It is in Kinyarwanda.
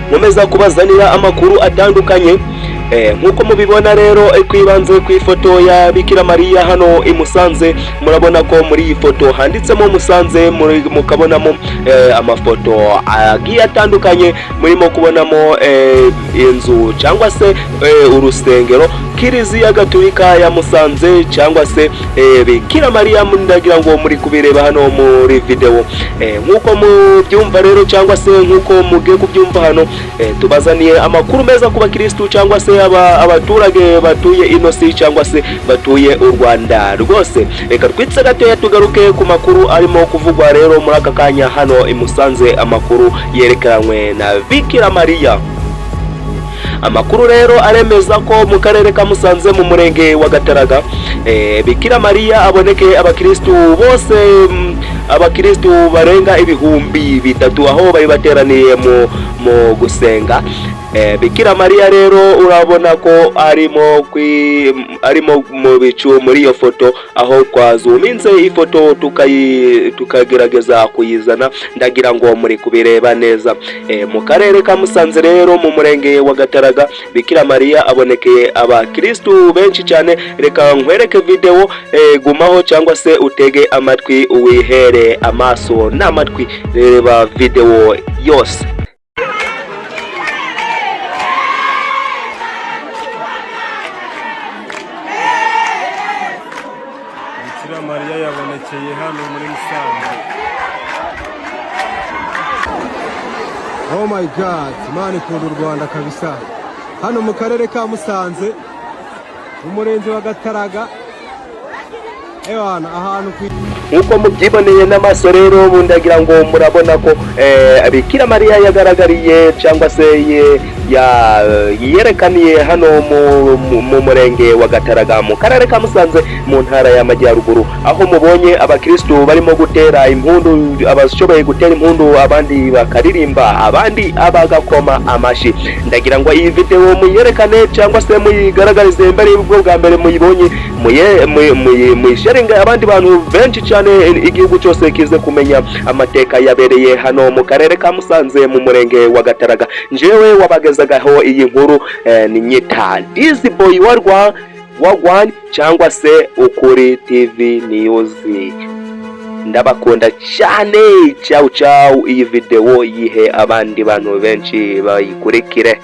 Nkomeza kubazanira amakuru atandukanye. Nk'uko mubibona rero, twibanze ku ifoto ya Bikira Mariya hano i Musanze. Murabona ko muri iyi foto handitsemo Musanze, mukabonamo amafoto agiye atandukanye. Murimo kubonamo inzu cyangwa se urusengero Kiliziya Gatulika ya Musanze cyangwa se Bikira Mariya. Ndagira ngo muri kubireba hano muri video. Nk'uko mubyumva rero cyangwa se nk'uko mugiye kubyumva hano, tubazaniye amakuru meza ku bakirisitu cyangwa se abaturage batuye ino si cyangwa se batuye u Rwanda rwose. Reka twitse gatoya, tugaruke ku makuru arimo kuvugwa rero muri aka kanya hano i Musanze, amakuru yerekanwe na Bikira Mariya. Amakuru rero aremeza ko mu karere ka Musanze, mu murenge wa Gataraga, Bikira Mariya aboneke abakirisitu bose, abakirisitu barenga 3000, aho bari bateraniye mu gusenga. Bikira Mariya rero urabona ko arimo mu bicu muri iyo foto, aho twazuminze ifoto tukagerageza kuyizana. Ndagira ngo muri kubireba neza. Mu karere ka Musanze rero, mu murenge wa Gataraga, Bikira Mariya abonekeye abakirisitu benshi cyane. Reka nkwereke video. Gumaho cyangwa se utege amatwi, uwihere amaso n'amatwi, reba video yose. Bikira Mariya yabonekeye hano muri Musanze. Oh my God, Imana ikunda u Rwanda kabisa. Hano mu karere ka Musanze, mu murenge wa Gataraga, ewana ahantu ku Nk'uko mubyiboneye n'amaso rero, ndagira ngo murabona ko Bikira Mariya yagaragariye cyangwa se yerekaniye hano mu murenge wa Gataraga, mu karere ka Musanze, mu ntara y'Amajyaruguru, aho mubonye abakirisitu barimo gutera impundu, abashoboye gutera impundu, abandi bakaririmba, abandi abagakoma amashyi. Ndagira ngo iyi video muyerekane cyangwa se muyigaragarize mbere y'ubwo bwa mbere muyibonye, muyisharinge abandi bantu benshi cyane, igihugu cyose kize kumenya amateka yabereye hano mu karere ka Musanze, mu murenge wa Gataraga. Njyewe wabagezagaho iyi nkuru ni nyita Dizzy Boy warwa wagwan cyangwa se Ukuri TV News. Ndabakunda cyane. Ciao ciao. Iyi video yihe abandi bantu benshi bayikurikire.